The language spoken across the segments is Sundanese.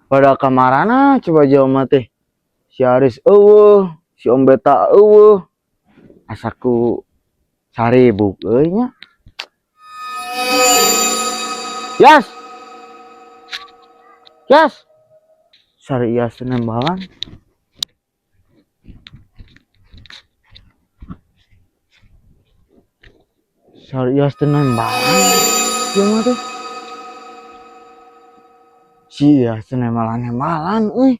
Pada kamarana coba jelema teh? Si Aris euweuh, si Om Beta euweuh. Asa ku saribuk euy nya. Yas. Yas. Sari Yas nembalan. Sari Yas nembalan. Jelema teh. Si Yas nembalan-nembalan euy.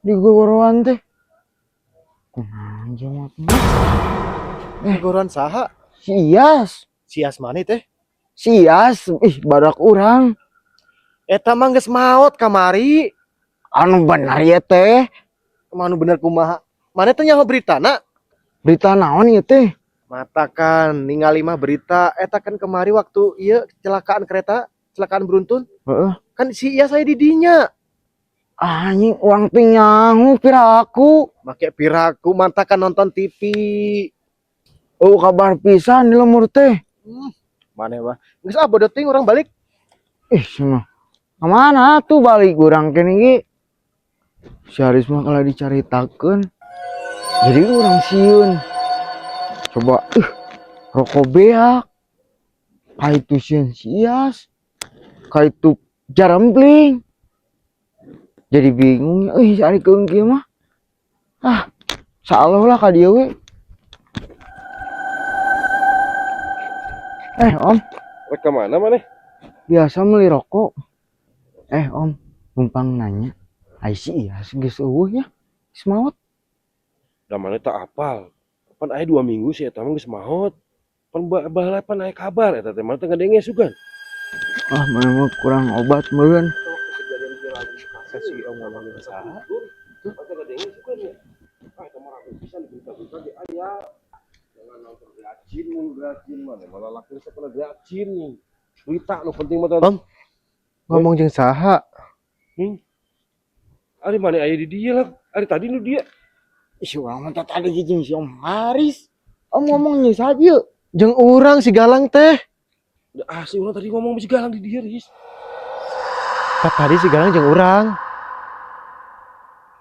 Di goroan teh. Kunaon jelema teh? Eh, goroan saha? Si Yas. Si Asmani teh. Si Yas, ih, badak urang. Eta mah geus maot kamari. Anu bener ya teh? Anu bener kumaha? Maneh teh nyaho beritana? Berita naon ieu teh? Mata kan ningali mah berita eta kan kemari waktu ieu kecelakaan kereta, kecelakaan beruntun. Heeh. Kan si Iyas saya di dinya. Anjing, urang teh nyaho piraku. Make piraku, mantap kan nonton TV. Oh, kabar pisan di lembur teh. Maneh mah. Geus ah, bodoh ting, urang balik. Ih, semua. Kemana tuh balik urang kene ge? Si Haris mah kalau dicaritakeun jadi urang sieun. Coba rokok beak. Kaitu sieun si Iyas. Kaitu jarempling. Jadi bingung euy si Ari keung kieu mah. Ah, salah lah ka dieu we. Eh, Om. Rek ka mana maneh? Biasa beli rokok. Eh, Om, numpang nanya. Ai si Iyas geus euweuh nya? Geus maot. Da maneh tak apal. Pan aya 2 minggu si eta mah geus maot. Pan baheula pan aya kabar eta teh, maneh teh ngadenge sugan. Ah, maneh mah kurang obat meureun. Si Om ngomongin saha? Tuh, teh ngadenge sugan ya. Ah, eta mah rame pisan di berita-berita ge aya. Jangan nonton rajin mun rajin maneh malah laki sok pernah rajin nih. Berita nu penting mah teh. Om. Ngomong jeung saha? Ari maneh aya di dieu lah. Ari tadi nu dia. Ih, urang mah teh tadi jeung si Om Haris. Om ngomong jeung saha ieu? Jeung urang si Galang teh. Ah, si urang tadi ngomong si Galang di dieu, Riz. Tah, tadi si Galang jeung urang.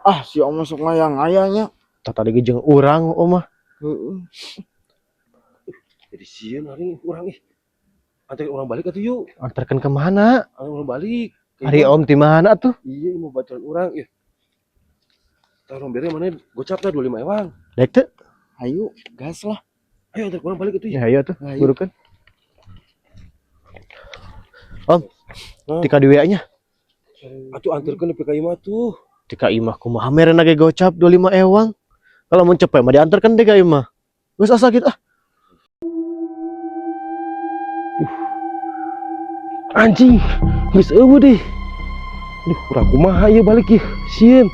Ah, si Om masuk ngayang-ngayangnya. Tah, tadi ge jeung urang Om mah. Heeh. Jadi sieun hari urang ih. Antar urang balik atuh yuk. Antarkeun ke mana? Antar urang balik. Ari Om di mana tuh? Iya, mau bacaan urang ih. Tah, urang bere mana gocap tah 25 ewang. Daek teu? Ayo, gas lah. Ayo antar urang balik atuh. Ya ayo tuh, Ayo. burukeun. Om, Hah? tika di WA-nya. Atuh antarkeun nepi ka imah tuh. Tika imah kumaha merena ge gocap 25 ewang. Kalau mau cepet mah diantarkan deh ka imah. Geus asa kitu ah. Anjing, geus euweuh deh. Duh, urang kumaha ieu balik ieu? Sieun.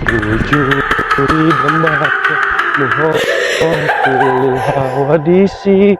Tujuh lembah nuhon hawadisi.